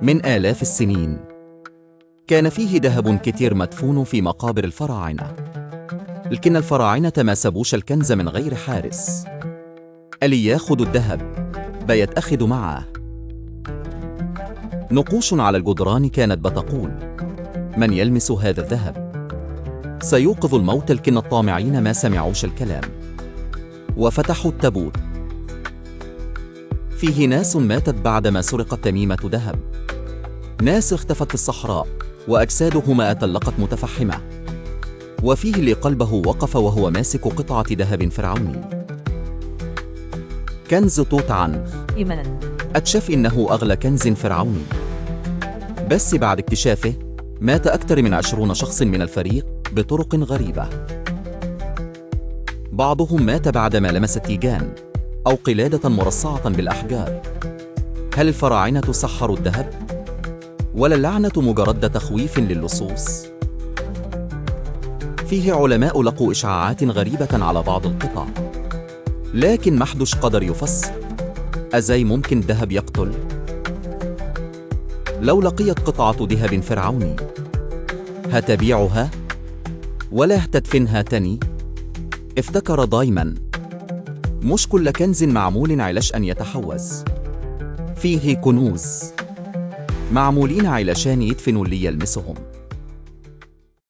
من آلاف السنين كان فيه ذهب كتير مدفون في مقابر الفراعنة، لكن الفراعنة ما سابوش الكنز من غير حارس. اللي ياخد الذهب بيتأخذ معه. نقوش على الجدران كانت بتقول: من يلمس هذا الذهب سيوقظ الموت، لكن الطامعين ما سمعوش الكلام وفتحوا التابوت. فيه ناس ماتت بعدما سرقت تميمة ذهب، ناس اختفت في الصحراء وأجسادهما أتلقت متفحمة، وفيه اللي قلبه وقف وهو ماسك قطعة ذهب فرعوني. كنز توت عنخ إيمان أكتشف إنه أغلى كنز فرعوني، بس بعد اكتشافه مات أكثر من 20 شخص من الفريق بطرق غريبة. بعضهم مات بعدما لمس التيجان أو قلادة مرصعة بالأحجار. هل الفراعنة سحروا الذهب؟ ولا اللعنة مجرد تخويف للصوص؟ فيه علماء لقوا إشعاعات غريبة على بعض القطع، لكن محدش قدر يفسر. أزاي ممكن الذهب يقتل؟ لو لقيت قطعة ذهب فرعوني هتبيعها ولا هتدفنها تاني؟ افتكر دايما، مش كل كنز معمول علشان يتحوز. فيه كنوز معمولين علشان يدفنوا اللي يلمسهم.